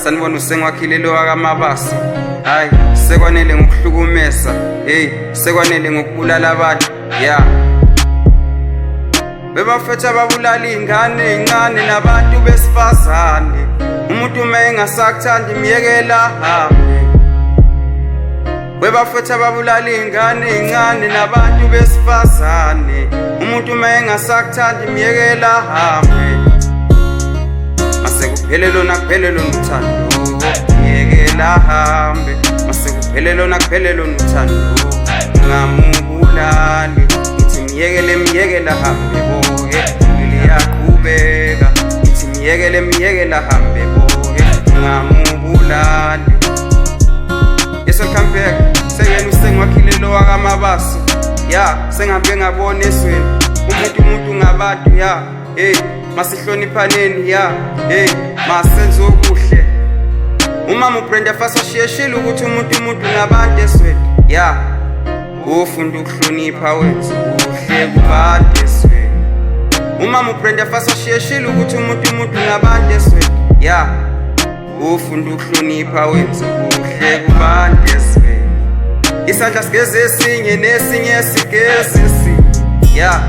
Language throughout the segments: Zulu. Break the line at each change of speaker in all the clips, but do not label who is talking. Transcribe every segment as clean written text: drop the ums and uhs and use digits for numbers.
Sanibona, uSengwakhile lo wakaMabasa. Hayi, sekwanele ngokuhlukumeza. Hey, sekwanele ngokubulala abantu. Ya, bebafethu ababulala iy'ngane ey'ncane nabantu besifazane. Umuntu uma engasakuthandi, myekela hambe. Webafethu ababulala iy'ngane ey'ncane nabantu besifazane. Umuntu uma engasakuthandi, myekela hambe. Mase kuphele lona, kuphele lona uthando, myekela hambe. Mase kuphele lona, kuphele lona uthando, ngamubulali. Ngithi myekele, myekela hambe bohe, liyaqhubeka. Ngithi myekele, myekela hambe bohe, ngamubulali. Yes, welcome back. Sengena uSengwakhile lo wakaMabasa. Ya, sengihambe ngabona esweni. Umuntu umuntu ngabantu, ya. Hey, masihloniphaneni, ya. Hey, masenze okuhle. Umama uBrenda Fassie washiyeshile ukuthi umuntu umuntu ngabantu esweni. Ya. Ufunda ukuhlonipha, wenze kuhle kubantu esweni. Umama uBrenda Fassie washiyeshile ukuthi umuntu umuntu ngabantu esweni. Ya. Ufunda ukuhlonipha, wenze kuhle kubantu esweni. Isandla sigeze esinye, nesinye sigeze esinye. Ya,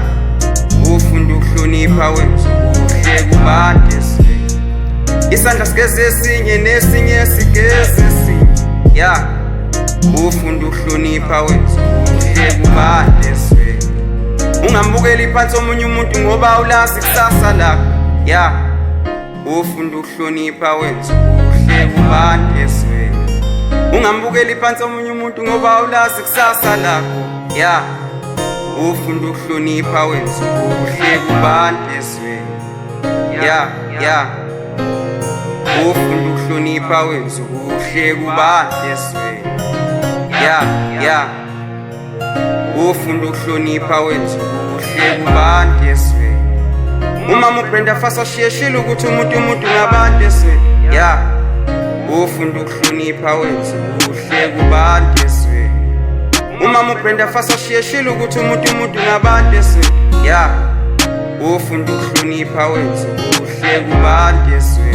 ufunda ukuhlonipha, wenze kuhle kubantu esweni. Isandla sigeze esinye, nesinye sigeze esinye. Ya, ufunda ukuhlonipha, wenze kuhle kubantu esweni. Ungambukeli phansi omunye umuntu ngoba ulazi kusasa lakho. Ya, ufunda ukuhlonipha, wenze kuhle kubantu esweni. Ungambukeli phansi omunye umuntu ngoba ulazi kusasa lakho. Ya, ufunda ukuhlonipha, wenze kuhle kubantu esweni. Ya, ufunda ukuhlonipha, wenze kuhle kubantu esweni. Ya, ufunda ukuhlonipha, wenze kuhle kubantu esweni. Umama uBrenda Fassie washiyeshile ukuthi umuntu umuntu ngabantu esweni. Ya, ufunda ukuhlonipha, wenze kuhle kubantu esweni. Umama uBrenda Fassie washiyeshile ukuthi umuntu umuntu ngabantu esweni. Ya, ufunda ukuhlonipha, wenze kuhle kubantu esweni.